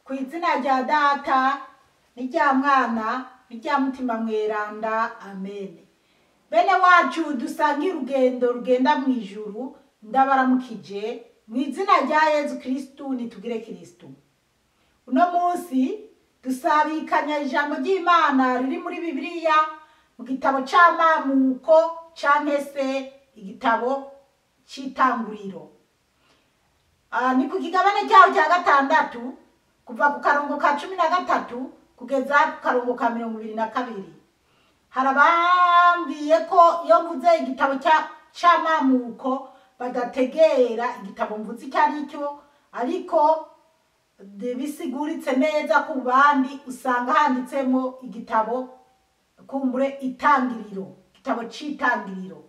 Ku izina rya Data n'irya Mwana n'irya Mutima Mweranda, amen. Bene wacu dusangiye urugendo rugenda mu ijuru, ndabaramukije mu izina rya Yezu Kristu. Nitugire Kristu. Uno munsi dusabikanya ijambo ry'Imana riri muri Bibiliya mu gitabo c'Amamuko canke se igitabo c'Itanguriro. Ni ku kigabane cyaho cya gatandatu, kuva ku karongo ka 13 kugeza ku karongo ka 22. Hari abambwiye ko iyo mvuze igitabo c'Amamuko badategera igitabo mvuze icyo ari cyo, ariko bisiguritse neza ku bandi usanga handitsemo igitabo kumbure Itangiriro, igitabo c'Itangiriro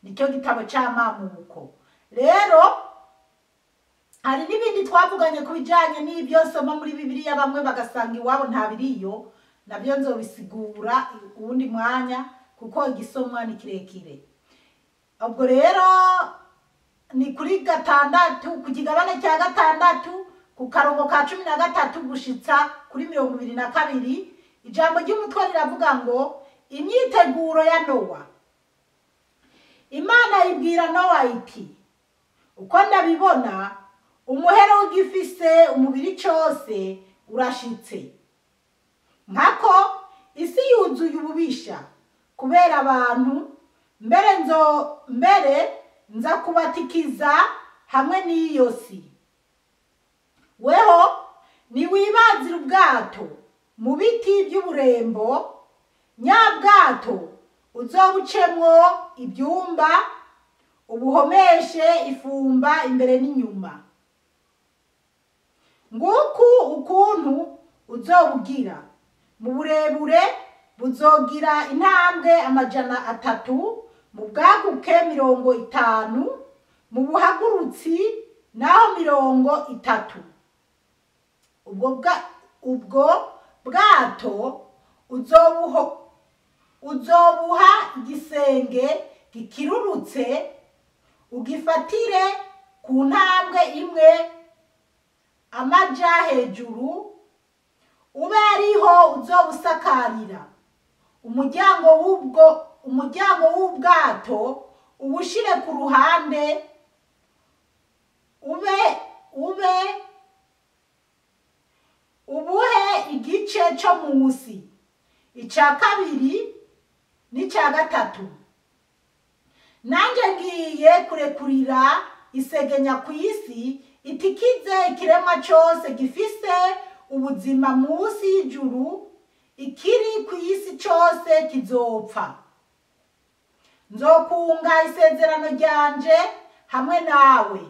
nicyo gitabo c'Amamuko. Rero hari n'ibindi twavuganye ku bijanye n'ibyo nsoma muri Bibiliya, bamwe bagasanga iwabo nta biriyo, nabyo nzobisigura uwundi mwanya kuko igisomwa ni kirekire. Ubwo rero ni kuri gatandatu, ku kigabane cya gatandatu, ku karongo ka 13 gushitsa kuri 22. Ijambo ry'umutwe riravuga ngo imyiteguro ya Nowa. Imana ibwira Nowa iti: uko ndabibona, umuhero w'igifise umubiri cose urashitse, nkako isi yuzuye ububisha kubera abantu, mbere nza kubatikiza hamwe n'iyo si. Weho niwibazira ubwato mu biti by'uburembo, nyabwato uzobucemwo ibyumba, ubuhomeshe ifumba imbere n'inyuma. Nguku ukuntu uzobugira: mu burebure buzogira intambwe 300, mu bwaguke 50, mu buhagurutsi naho 30. Ubwo bwato uzobuha igisenge gikirurutse, ugifatire ku ntambwe imwe amaja hejuru, ube ariho uzobusakarira. Umuryango w'ubwato uwushire ku ruhande, ube ubuhe igice co musi, ica kabiri n'ica gatatu. Nanje ngiye kurekurira isegenya ku isi, itikize ikiremwa cose gifise ubuzima musi y'ijuru, ikiri ku isi cose kizopfa. Nzokunga isezerano ryanje hamwe nawe,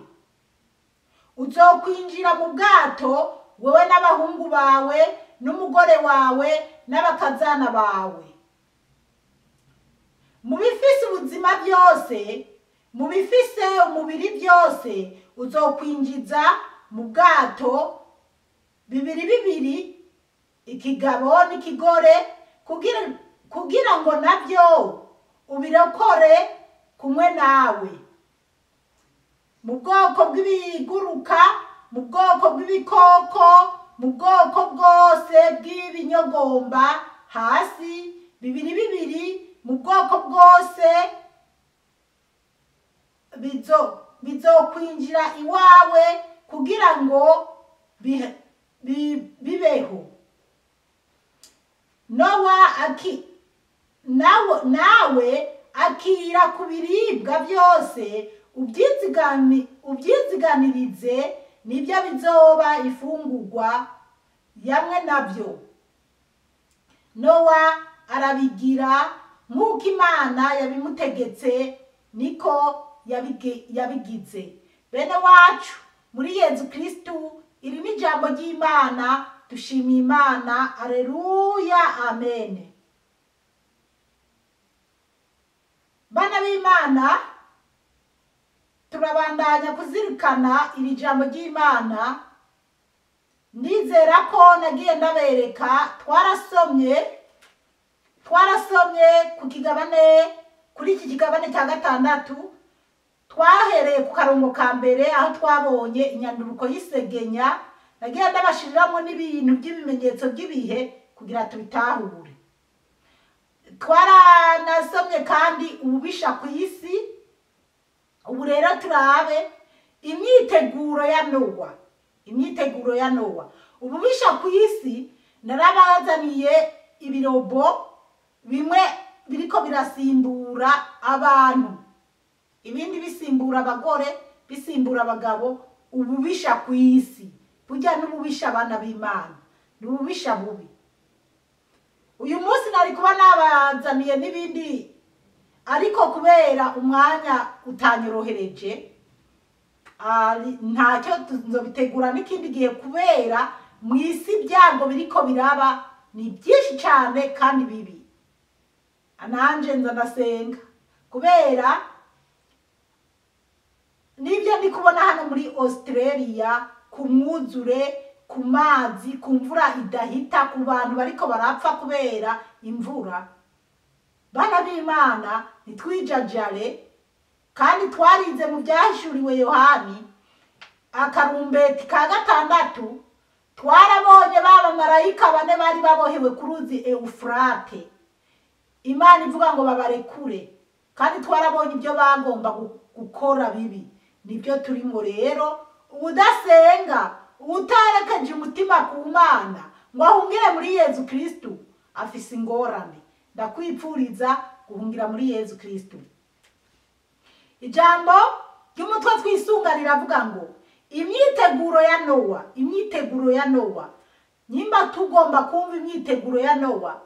uzokwinjira mu bwato, wewe n'abahungu bawe n'umugore wawe n'abakazana bawe. Mu bifise ubuzima byose, mu bifise umubiri byose, uzokwinjiza mu bwato bibiri bibiri, ikigabo n'ikigore, kugira ngo nabyo ubirokore kumwe nawe. Mu bwoko bw'ibiguruka, mu bwoko bw'ibikoko, mu bwoko bwose bw'ibinyogomba hasi, bibiri bibiri, mu bwoko bwose bizokwinjira iwawe kugira ngo bibeho. Nowa nawe akira ku biribwa byose, ubyiziganirize, nibyo bizoba ifungurwa yamwe nabyo. Nowa arabigira nk'uko Imana yabimutegetse, niko yabigize. Bene wacu muri Yezu Kristu, iri ni ijambo ry'Imana. Dushimiye Imana. Aleluya, amen. Bana b'Imana, turabandanya kuzirikana iri jambo ry'Imana. Ndizera ko nagiye ndabereka, twarasomye ku kigabane, kuri iki kigabane cya gatandatu, twahereye ku karongo ka mbere aho twabonye inyanduruko y'isegenya. Nagiye ndabashiriramwo n'ibintu by'ibimenyetso by'ibihe kugira tubitahure. Twaranasomye kandi ububisha ku isi. Ubu rero turabe imyiteguro ya Nowa. Imyiteguro ya Nowa. Ububisha ku isi, narabazaniye ibirobo bimwe biriko birasimbura abantu, ibindi bisimbura abagore, bisimbura abagabo. Ububisha ku isi burya n'ububisha abana b'Imana, n'ububisha bubi. Uyu munsi nari kuba nabazaniye n'ibindi, ariko kubera umwanya utanyorohereje ntacyo, nzobitegura n'ikindi gihe, kubera mu isi ibyago biriko biraba ni byinshi cyane kandi bibi. Nanje nza ndasenga kubera nibyo ndi kubona hano muri Australia, ku mwuzure, ku mazi, ku mvura idahita, ku bantu bariko barapfa kubera imvura. Bana b'Imana, ntitwijajare. Kandi twarize mu byahishuriwe Yohani akarumbeti ka 6, twarabonye baba marayika bane bari babohewe ku ruzi Eufrate, Imana ivuga ngo babarekure. Kandi twarabonye ibyo bagomba gukora bibi. Nibyo turimo rero. Udasenga, utarekaje umutima ku Mana ngo ahungire muri Yezu Kristu, afise ingorane. Ndakwipfuriza guhungira muri Yezu Kristu. Ijambo ry'umutwe twisunga riravuga ngo imyiteguro ya Nowa. Imyiteguro ya Nowa. Nyimba tugomba kumva imyiteguro ya Nowa,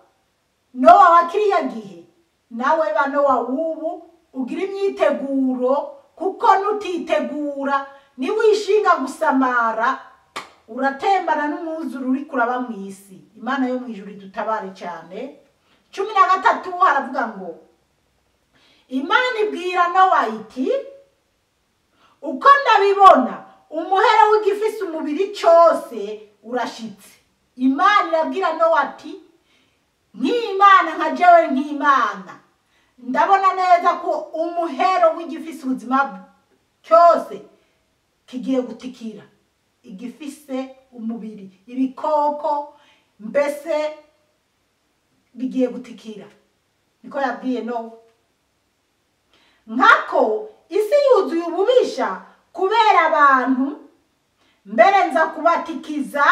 Nowa wa kiriya gihe, nawe ba Nowa w'ubu ugira imyiteguro, kuko nutitegura niwishinga gusamara uratembana n'umwuzure uri kuraba mu isi. Imana yo mu ijuru idutabare cyane. 13 haravuga ngo Imana ibwira Nowa iti uko ndabibona umuhero w'igifise umubiri cyose urashitse. Imana irabwira Nowa ati nk'Imana, nka jewe nk'Imana, ndabona neza ko umuhero w'igifise ubuzima cyose kigiye gutikira. Igifise umubiri, ibikoko mbese bigiye gutikira. Niko yabwiye Nowa. Nkako isi yuzuye ububisha kubera abantu, mbere nza kubatikiza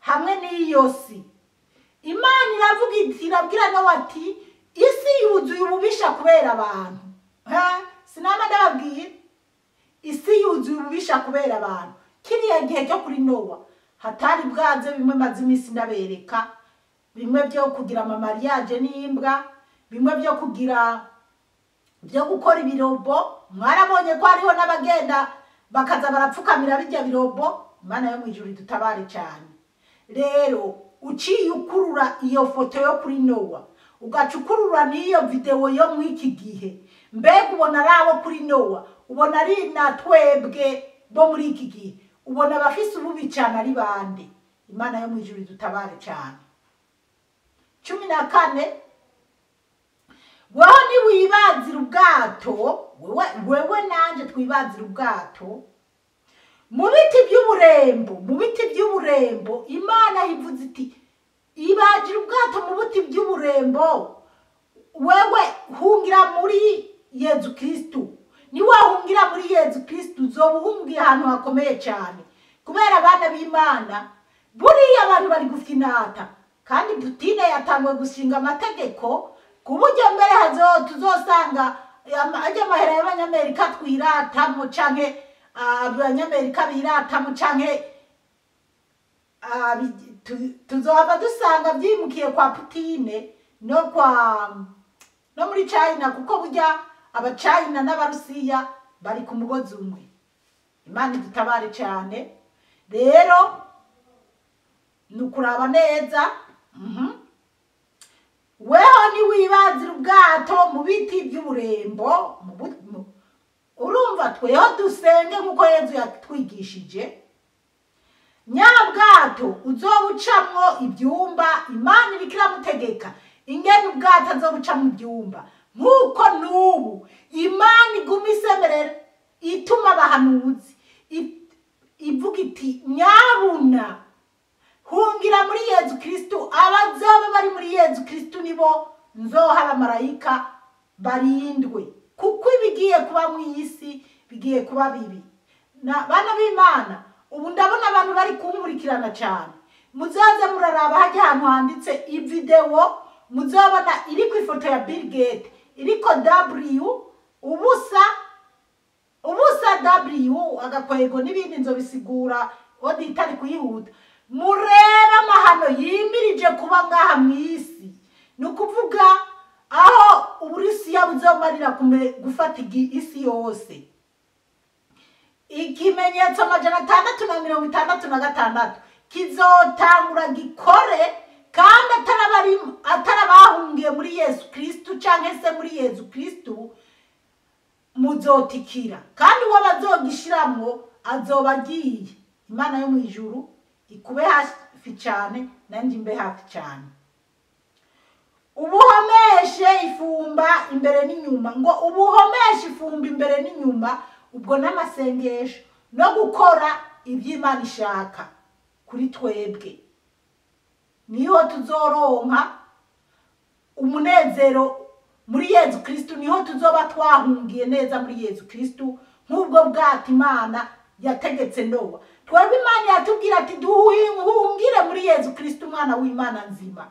hamwe n'iyo si. Imana iravuga iti, irabwira Nowa ati isi yuzuye ububisha kubera abantu. Sinama ndababwiye, isi yuzuye ububisha kubera abantu. Kiriya gihe cyo kuri Nowa hatari bwaze bimwe maze iminsi ndabereka, bimwe byo kugira ama mariage n'imbwa, bimwe byo kugira byo gukora ibirobo. Mwarabonye ko hariho n'abagenda bakaza barapfukamira bijya birobo. Imana yo mu ijuru idutabare cyane. Rero uciye ukurura iyo foto yo kuri Nowa, ugacukurura n'iyo video yo mu iki gihe, mbega ubona ari abo kuri Nowa, ubona ari na twebwe bo muri iki gihe, ubona abafise ububi cyane ari bande? Imana yo mu ijuru idutabare cyane. 14 wewe niwibazira ubwato, wewe nanje twibazira ubwato mu biti by'uburembo. Mu biti by'uburembo Imana ivuze iti ibajira ubwato mu biti by'uburembo. Wewe hungira muri Yezu Kristu. Niwahungira muri Yezu Kristu uzoba uhungiye ahantu hakomeye cyane. Kubera abana b'Imana buriya abantu bari gufinata, kandi Putine yatangwe gushinga amategeko ku buryo mbere tuzosanga ajya amahera y'Abanyamerika twiratamo, canke Abanyamerika biratamo, canke tuzohava dusanga byimukiye kwa Putine no muri China, kuko burya Abachina n'Abarusiya bari ku mugozi umwe. Imana idutabare cyane. Rero nukuraba neza. Weho niwibazira ubwato mu biti by'uburembo, urumva tweho dusenge nkuko Yezu yatwigishije. Nyabwato uzobucamwo ibyumba, Imana iriko iramutegeka ingene ubwato azobucamwo ibyumba, nkuko n'ubu Imana iguma isemerera ituma abahanuzi ivuga iti nyabuna hungira muri Yezu Kristu. Abazoba bari muri Yezu Kristu nibo nzoha abamarayika barindwe, kuko ibigiye kuba mu isi bigiye kuba bibi. Na bana b'Imana, ubu ndabona abantu bari kunkurikirana cyane, muzaze muraraba hajya ahantu handitse ivideo, muzabona iri ku ifoto ya Bill Gates iriko W ubusa ubusa W agakwego n'ibindi nzobisigura oditari kuyihuta. Mureba amahano yimirije kuba ngaha mu isi, ni ukuvuga aho Uburusiya buzomarira gufata isi yose. Ikimenyetso 666 kizotangura gikore, kandi atarabahungiye muri Yesu Kristu canke se muri Yesu Kristu muzotikira, kandi uwo bazogishiramwo azoba agiye. Imana yo mu ijuru ikube hafi cyane, nanjye imbe hafi cyane. Ubuhomeshe ifumba imbere n'inyuma, ngo ubuhomeshe ifumba imbere n'inyuma, ubwo n'amasengesho no gukora iby'Imana ishaka kuri twebwe, niho tuzoronka umunezero muri Yezu Kristu, niho tuzoba twahungiye neza muri Yezu Kristu, nk'ubwo bwato Imana yategetse Nowa. Twebwe Imana yatubwira ati duhungire muri Yezu Kristu umwana w'Imana nzima.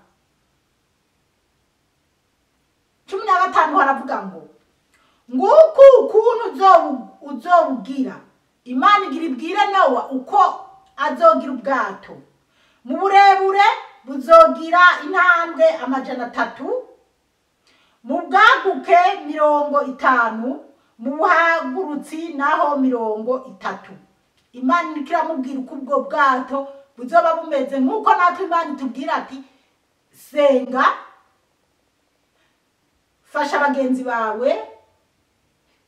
15 haravuga ngo nguku ukuntu uzobugira. Imana igira ibwire Nowa uko azogira ubwato. Mu burebure buzogira intambwe 300, mu bwaguke 50, mu buhagurutsi naho 30. Imana ikiramubwira uko ubwo bwato buzoba bumeze, nk'uko natwe Imana itubwira ati senga, fasha bagenzi bawe,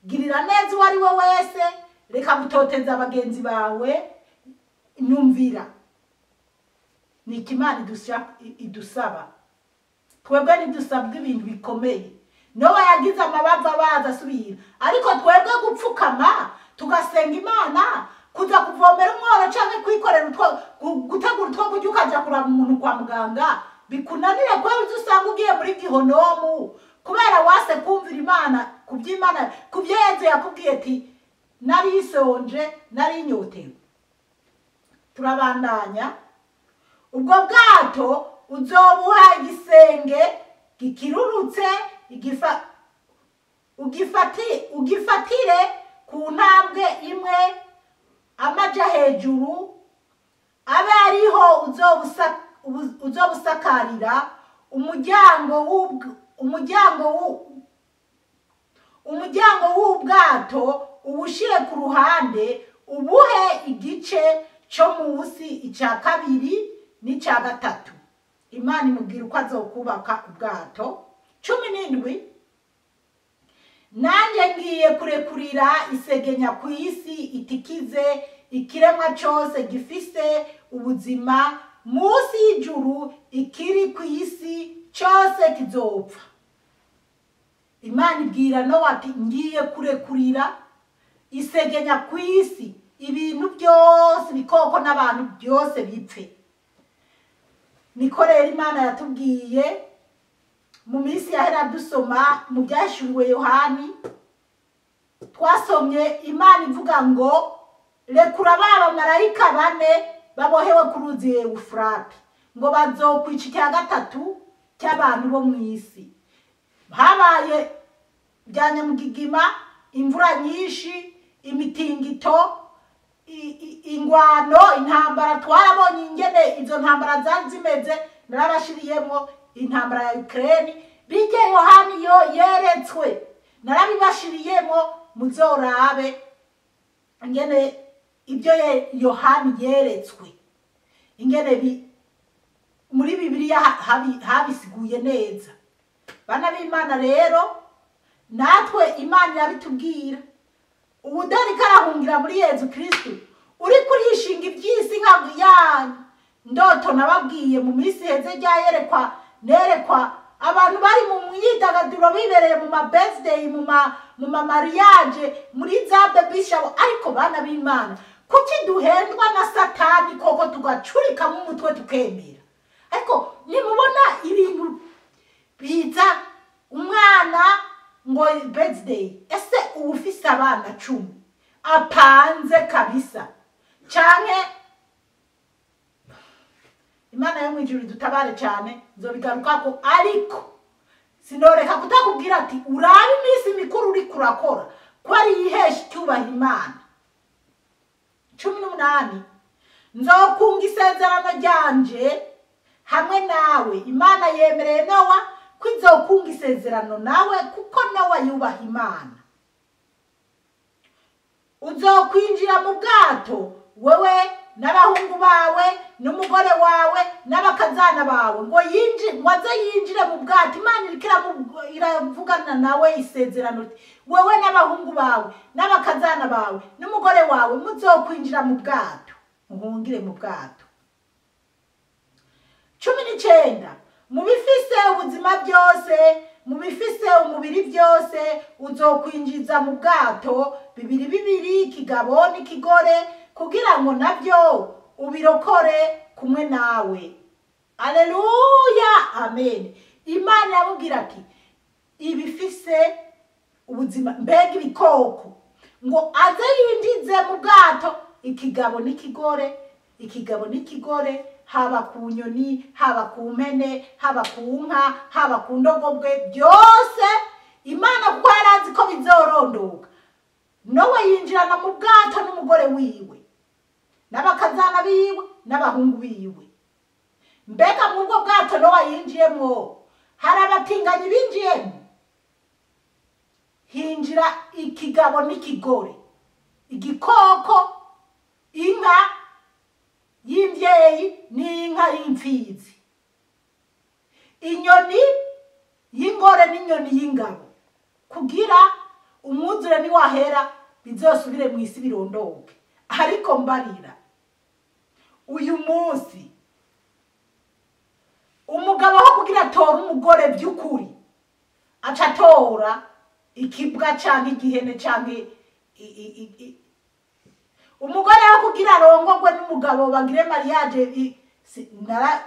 girira neza uwo ari we wese, reka gutoteza abagenzi bawe, nyumvira. Ni Imana idusaba. Twebwe ntidusabwa ibintu bikomeye. Nowa yagize amabava abaza asubira, ariko twebwe gupfukama tugasenga Imana, kuza kuvomera umworo canke kwikorera utwo, gutegura utwo kurya ukaja kuraba umuntu kwa muganga bikunanire, kubera uzi usanga ugiye muri gihonomu kubera wase kumvira Imana kuby'Imana kubyo Yezu yakubwiye ati nari isonje nari inyotewe. Turabandanya. Ubwo bwato uzobuha igisenge gikirurutse, ugifatire ku ntambwe imwe amaja hejuru, abe ariho uzobusakarira umuryango w'ubwato uwushire ku ruhande, ubuhe igice cyo munsi icya kabiri n'icya gatatu. Imana imubwira uko azokubaka ubwato. 17 nanjye ngiye kurekurira isegenya ku isi itikize ikiremwa cyose gifise ubuzima munsi y'ijuru, ikiri ku isi cyose kizopfa. Imana ibwira Nowa ati ngiye kurekurira isegenya ku isi, ibintu byose ibikoko n'abantu byose bipfe. Niko rero Imana yatubwiye mu minsi yahera dusoma mu byahishuriwe Yohani, twasomye Imana ivuga ngo rekura ba bamarayika bane babohewe ku ruzi Ewufurate, ngo bazokwica icya gatatu cy'abantu bo mu isi. Habaye bya nyamugigima, imvura nyinshi, imitingito, ingwano, intambara. Twarabonye ingene izo ntambara zari zimeze, narabashiriyemo intambara ya Ukraine, bijye Yohani yo yeretswe, narabibashiriyemo, muzorabe ingene ibyo Yohani yeretswe, ingene muri Bibiliya habisiguye neza. Bana b'Imana rero natwe Imana irabitubwira. Ubudari karahungira muri Yezu Kristu, uri kurishinga iby'isi nka ya ndoto nababwiye mu minsi iheze rya yerekwa, nerekwa abantu bari mu myidagaduro bibereye mu ma birthday, mu ma mariage, muri za baby shower. Ariko bana b'Imana, Kuki duhendwa na Satani koko tugacurika mu mutwe tukemera? Ariko nimubona ibintu biza umwana ngo birthday, ese uwufise abana 10 apanze kabisa canke? Imana yo mwijuru dutabare cyane, nzobigarukako, ariko sinoreka kutakubwira ati urabe iminsi mikuru uri kurakora ko ari ihesha icyubahiro Imana. 18 nzokunga isezerano ryanje hamwe nawe. Imana yemereye Nowa ko izokunga isezerano nawe kuko Nowa yubaha Imana. Uzokwinjira mu bwato wewe n'abahungu bawe n'umugore wawe n'abakazana bawe, ngo aze yinjire mu bwato. Imana iriko iravugana nawe isezerano, wewe n'abahungu bawe n'abakazana bawe n'umugore wawe muzokwinjira mu bwato, muhungire mu bwato. 19 mu bifise ubuzima byose, mu bifise umubiri byose uzokwinjiza mu bwato bibiri bibiri, ikigabo n'ikigore, kugira ngo nabyo ubirokore kumwe nawe. Aleluya, amen. Imana yamubwira ati ibifise ubuzima, mbega ibikoko, ngo aze yinjize mu bwato ikigabo n'ikigore, ikigabo n'ikigore, haba ku nyoni, haba ku mpene, haba ku nka, haba ku ndogobwe, byose. Imana kuko yarazi ko bizorondoka, Nowa yinjirana mu bwato n'umugore wiwe n'abakazana biwe n'abahungu biwe. Mbega mu bwo bwato Nowa yinjiyemwo hari abatinganyi binjiyemo? Hinjira ikigabo n'ikigore, igikoko, inka y'imbyeyi n'inka y'imfizi, inyoni y'ingore n'inyoni y'ingabo, kugira umwuzure niwahera bizosubire mu isi birondoke. Ariko mbarira uyu munsi umugabo aho kugira atora umugore by'ukuri aca atora ikibwa canke igihene canke umugore aho kugira arongorwe n'umugabo bagire mariage.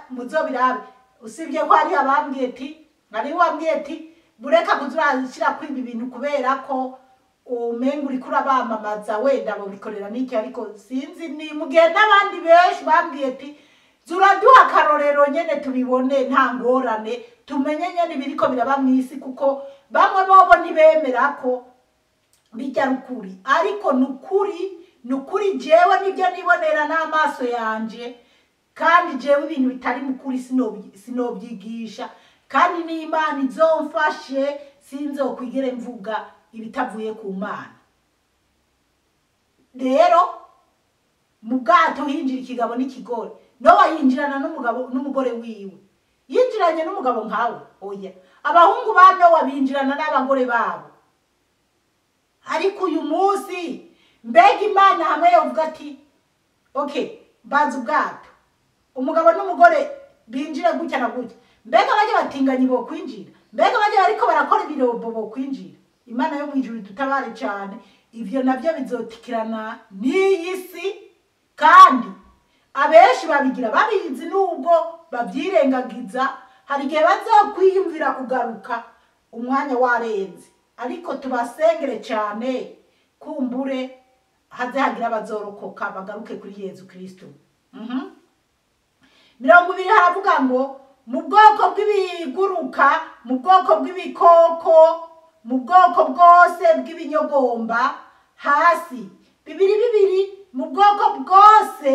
Muzobirabe, usibye ko hari abambwiye ati, nari wambwiye ati bureka kuzurashira kwiba ibintu kubera ko umenga uriko urabamamaza, wenda bobikorera n'iki, ariko sinzi ni mugihe n'abandi benshi bambwiye ati zuraduha akarorero nyene tubibone, nta ngorane, tumenye nyene ibiriko biraba mw'isi, kuko bamwe bobo ntibemera ko bijya rukuri. Ariko nukuri, nukuri jewe nibyo nibonera n'amaso yanje, kandi jewe ibintu bitari mukuri sinobyigisha, kandi n'Imana izomfashe sinzokwigere mvuga ibitavuye ku Mana. Rero mu bwato hinjira ikigabo n'ikigore. Nowa yinjirana n'umugabo n'umugore wiwe. Yinjiranye n'umugabo nkawe? Oya. Abahungu ba Nowa binjirana n'abagore babo. Ariko uyu munsi mbega Imana hamwe yovuga ati okay, baza ubwato, umugabo n'umugore binjira gutya na gutya, mbega bajye batinganyi bo kwinjira, mbega bajye bariko barakora ibirobo bo kwinjira. Imana yo mwijuru dutabare cyane. Ivyo navyo bizotikirana n'iyi si, kandi abenshi babigira babizi nubwo babyirengagiza. Hari igihe bazokwiyumvira kugaruka umwanya warenze, ariko tubasengere cyane, kumbure haze hagira abazorokoka bagaruke kuri Yezu Kristo. 20 haravuga ngo mu bwoko bw'ibiguruka, mu bwoko bw'ibikoko, mu bwoko bwose bw'ibinyogomba hasi, bibiri bibiri, mu bwoko bwose,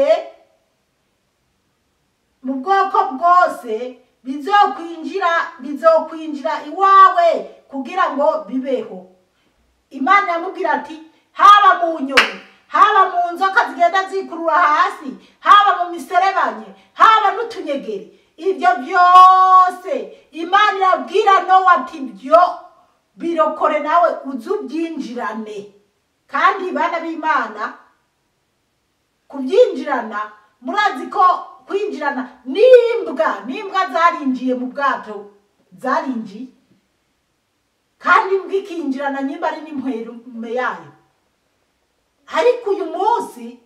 mu bwoko bwose bizokwinjira iwawe kugira ngo bibeho. Imana yamubwira ati haba mu nyoni, haba mu nzoka zigenda zikurura hasi, haba mu miserebanye, haba n'utunyegeri, ibyo byose Imana irabwira Nowa ati byo birokore nawe uzubyinjirane. Kandi bana b'Imana kubyinjirana, murazi ko kwinjirana n'imbwa zarinjiye mu bwato, zarinjiye, kandi imbwa ikinjirana nyimba ari n'impwerume yayo. Ariko uyu munsi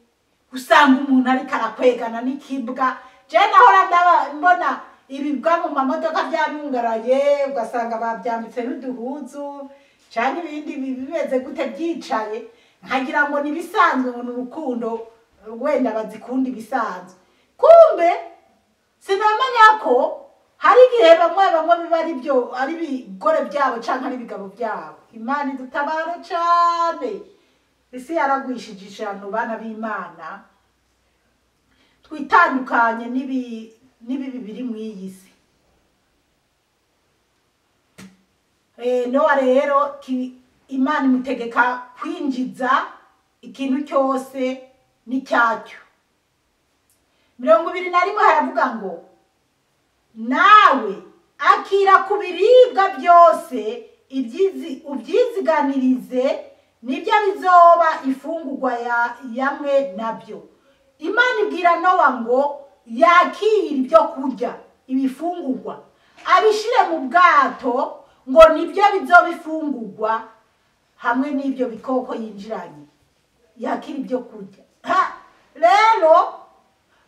Usanga umuntu ariko arakwegana n'ikibwa. Je nahora mbona ibibwa mu mamodoka byarungaraye, ugasanga babyambitse n'uduhuzu canke ibindi bimeze gute byicaye, nkagira ngo nibisanzwe, ngo ni urukundo, wenda bazikunda ibisanzwe. Kumbe sinamenya ko hari igihe bamwe bamwe biba ari byo, ari ibigore byabo canke ari ibigabo byabo. Imana idutabare cane. Isi yaragwishije ijana, bana b'Imana, twitandukanye n'ibibi biri mu iyi si. Nowa rero Imana imutegeka kwinjiza ikintu cyose n'icyacyo. 21 haravuga ngo nawe akira ku biribwa byose ubyiziganirize, nibyo bizoba ifungurwa yamwe nabyo. Imana ibwira Nowa ngo yakire ibyo kurya, ibifungurwa, abishire mu bwato, ngo nibyo bizoba ifungurwa hamwe n'ibyo bikoko yinjiranye. Yakira ibyo kurya. Rero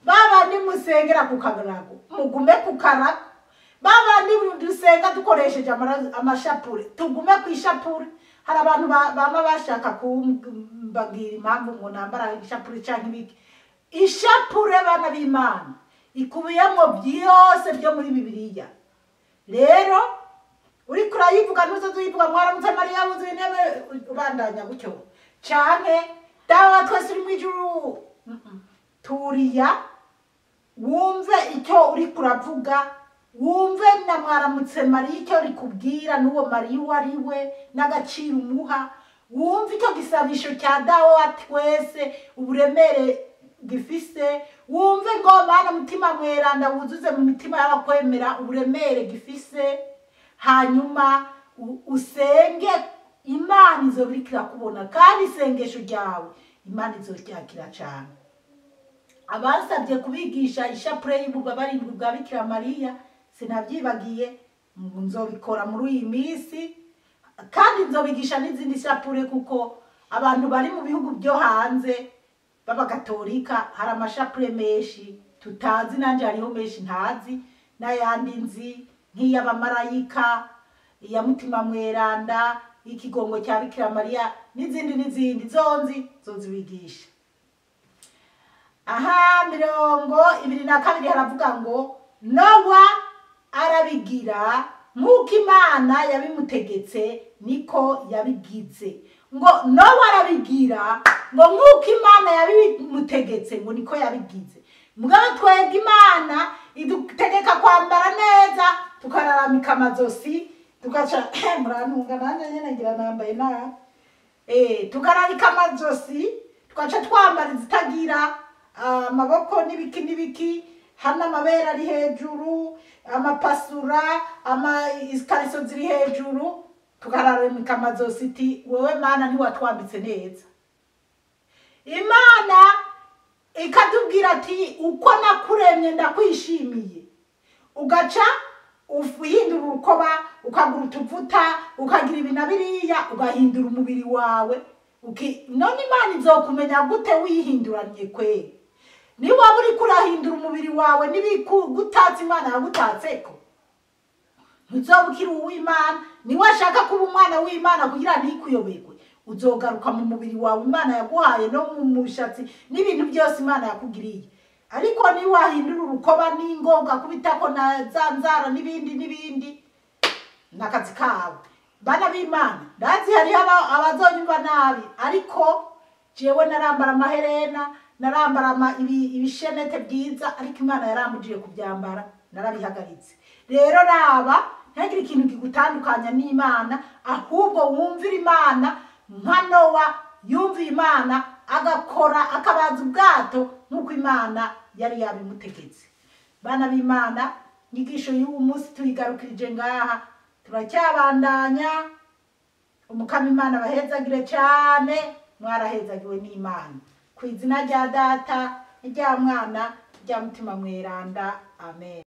babandi musengera ku karago, mugume ku karago. Babandi dusenga dukoresheje amashapure, tugume ku ishapure. Hari abantu bama bashaka kumbabwira impamvu ngo nambara ishapure canke ibiki. Ishapure, bana b'Imana, ikubiyemo byose byo muri Bibiliya. Rero uriko urayivuga ntuzoze uyivuga mwaramutse Mariya wuzuye intebe, ubandanya gutyo, canke Dawe wa twese uri mw'ijuru. Turiya wumve icyo uriko uravuga, wumve na mwaramutse Mariya icyo rikubwira, n'uwo Mariya uwo ari we n'agaciro umuha, wumve icyo gisabisho cya Dawe wa twese uburemere gifise, wumve ngo Mana mutima mweranda wuzuze mu mitima y'abakwemera uburemere gifise. Hanyuma usenge, Imana izobiriko irakubona, kandi isengesho ryawe Imana izoryakira cane. Abansabye kubigisha ishapure y'ububabare bwa Bikira Mariya, sinavyibagiye, nzobikora muri iyi minsi, kandi nzobigisha n'izindi shapure, kuko abantu bari mu bihugu byo hanze b'abagatolika hari amashapure menshi tutazi, nanje hariho menshi ntazi, n'ayandi nzi nk'iy'abamarayika, iya Mutima Mweranda, ikigongo cya Bikira Mariya, n'izindi n'izindi zonzi zozibigisha. Aha 22 haravuga ngo Nowa arabigira nk'uko Imana yabimutegetse niko yabigize. Ngo Nowa arabigira ngo nk'uko Imana yabimutegetse ngo niko yabigize. Mugabo twebwe Imana idutegeka kwambara neza, tukararamika amazosi, tugaca murantunga nanjye nyene ngira nambaye nabi. Tukararika amazosi, tugaca twambara izitagira amaboko n'ibiki n'ibiki, hano amabere ari hejuru, amapasura, ikariso ziri hejuru, tukararamika amazosi iti wewe Mana ntiwatwambitse neza. Imana ikatubwira ati uko nakuremye ndakwishimiye, ugaca uhindura urukoba, ukagura utuvuta, ukagira ibi na biriya, ugahindura umubiri wawe. None Imana izokumenya gute wihinduranye kweri? Niba waba uriko urahindura umubiri wawe n'ibigutatse Imana yagutatseko, ntuzoba ukiri uw'Imana. Niba washaka kuba umwana w'Imana kugira ntikuyoberwe, uzogaruka mu mubiri wawe Imana yaguhaye no mu mushatsi n'ibintu byose Imana yakugiriye. Ariko niwahindura urukoba n'ingoga kubitako na za nzara n'ibindi n'ibindi, n'akazi kawe. Bana b'Imana, ndazi hariho abazonyumva nabi, ariko jewe narambara amaherena, narambara ibishenete byiza, ariko Imana yarambujije kubyambara, narabihagaritse. Rero raba ntihagire ikintu kigutandukanya n'Imana, ahubwo wumvira Imana nka Nowa yumviye Imana, agakora akabaza ubwato nk'uko Imana yari yabimutegetse. Bana b'Imana, inyigisho y'uyu munsi tuyigarukirije ngaha, turacyabandanya. Umukama Imana abahezagire cyane, mwarahezagiwe n'Imana. Ku izina rya Data, n'irya Mwana, n'irya Mutima Mweranda. Amen.